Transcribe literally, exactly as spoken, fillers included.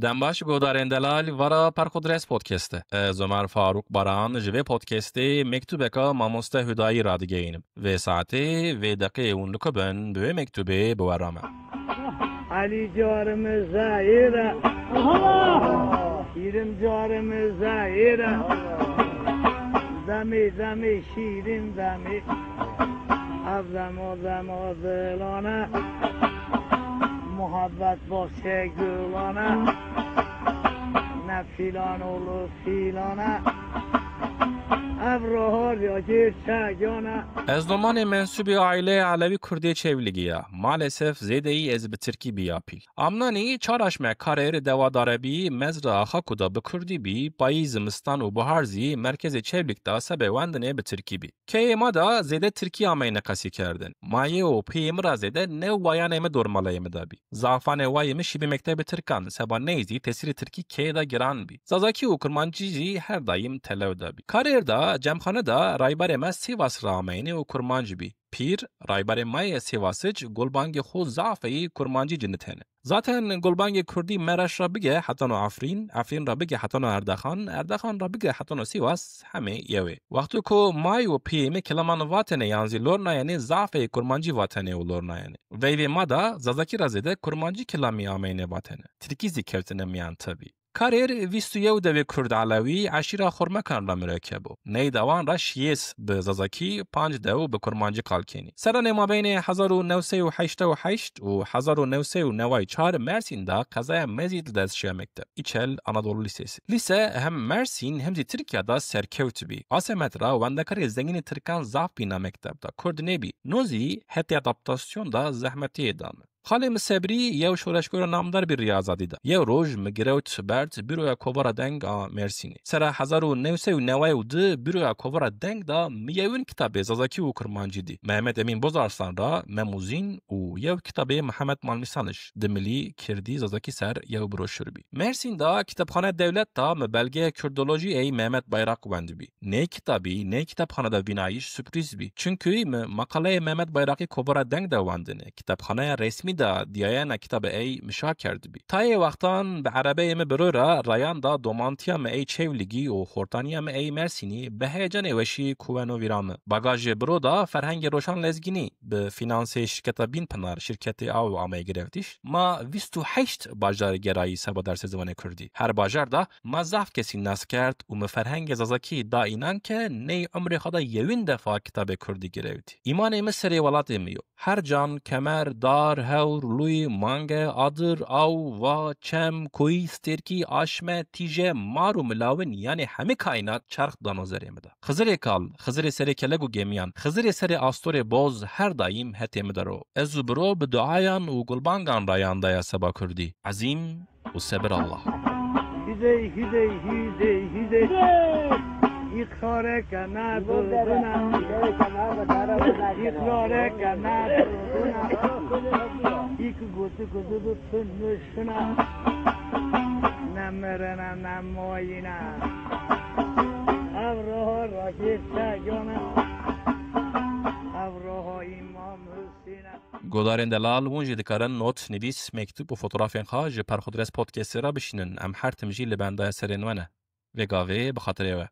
Dem baş, guhdarên delal, vara Perxudres Podcast e. Ez Omer Farûk Baran ji vê podcastê mektûbeka mamoste Hudayî radigeyînim. Vê saetê, vê deqê hûn likibin bi wê mektûbê bi we re me. Elî carê min zehîr e. Şîrin carê min zehîr e. Demê, demê, şîrin demê. Ev dema, dema dilane. Muhabbet bahçe gülane. Ne filan oğlu filane. Ev rohar ya gerçek yana. Ez domanê mensûbê aîleyê Elewî Kurdê Çewlîgî ya. Maalesef zêdeyî ez bi tirkî bîya pîl. Amnanî çar aşme karê êrê dewa darebî mezra Xaku da bi kurdî bî, payîz, zimistan û buhar zî merkezê Çewlîg da sebê wendinê bi tirkî bî. Keyê ma da zêde tirkî ameyne qesî kerdin. Mayê û piyê mi ra zêde new wayanê mi dormaleyê mi da bî. Zafanê wayê mi şîbî mektebê tirkan, seba ney zî tesîrê tirkî keyê da giran bî. Zazakî û kurmancî zî her daîm telew da bî. Karêr da, cemxane da, rayberê me Sîvas ra ameyne û kurmanc bî. Pîr, rayberê me yê Sîvasic, golbangê xo zafeyî kurmancî cinitene. Zaten golbangê kurdî Mereş ra bige hetano Efrîn, Efrîn ra bige hetano Erdaxan, Erdaxan ra bige hetano Sîvas, hemê yew ê. Wexto ku may û piyê me kilaman vatene yan zî lornayenê, zafê kurmancî vatene û lornayenê. Veyvê ma da zazakî ra zêde kurmancî kilamî ameyne vatene. Tirkî zî kewtine miyan tebî. Karêr vîst û yew dewê kurd elewî eşîra Xormekan ra mirekeb o. Ney dewan ra şiyês bi zazakî, panc dew bi kurmancî qal kenî. Seranê mabeynê hezar û new sey û heştê û heşt û hezar û new sey û neway çar Mersîn da qezaya Mezît li dest şiya mekteb. Îçel Anadolu Lisesi. Lise hem Mersîn hem zî Tirkiya da serkewt bî. Asemet ra wendekarê zengînê tirkan zaf bîna mekteb da. Kurd nebî. No zî hetê adaptasyon da zehmetiyê dane. Xalê mi Sebrî yew şoreşgora namdar bî riyazatî de. Yew roj mi girewt berd Büroya Kovara Deng a Mersînê. Sera hezar û new sey û neway û du Büroya Kovara Deng da mi yewin kitabê zazakî û kurmancî dî. Mehmet Emîn Bozarslan ra Mem û Zîn û yew kitabê Mihemed Malmîsaniş di milî kirdî zazakî ser yew broşur bî. Mersîn da kitapxane dewlet da mi belgeya kurdolojî ey Mehmet Bayrak wendibî. Nê kitabî, nê kitapxane de vînayîş sürprîz bî. Çunkî mi maqaleyê Mehmet Bayrakî Kovara Deng de wendine. Kitapxaneya resmî de diyayena kitabê ey mişa kerdibî. Tayê wextan bi erebeyê mi biro re rayan da domantiya mi ey Çewlîgî û xortaniya mi ey Mersînî bi heyecanê weşî kuweno vîra mi. Bagajê biro da ferhengê roşan lezgînî bi fînansê şirketa Bîn Pinar, şirketê aw ameyê girewtîş. Ma vîst û heşt bajarî gerayî seba dersê ziwanê kurdî. Her bajar da ma zaf kesî nas kerd û mi ferhengê zazakî da înan ke ney umrê xwe de yewin defa kitabê kurdî girewtî. Îmanê mi serê welatê mi yo. Her can, kemer, dar, hewr, lûy, mange, adir, aw, va, çem, kuyî, stêrkî, aşme, tîje, mar û milawin, yanê hemî kaînat çerx dano zerê mi de. Xizirê kal, Xizirê serê kelek û gemiyan, Xizirê serê astorê boz her daîm hetê mi de ro. Ez û biro bi duayan û gulbangan rayan daya seba kurdî. Ezîm û sebir Allah. Hidey, hidey, hidey, hidey. Îqrareke me dibine. Îqrareke me dibine. Îk gotik dibi tunuşine. Ne mirine, ne mayîne. Ev roha rakîb çekane. Ev roha Îmam Husîne. Godarên delal, hûn jî dikarin not, nivîs, mektûb û fotografên xwe ji Perxudres Podcastê re bişînin. Em her tim jî li bendaya serên we ne. Vê gavê bi xatirê we.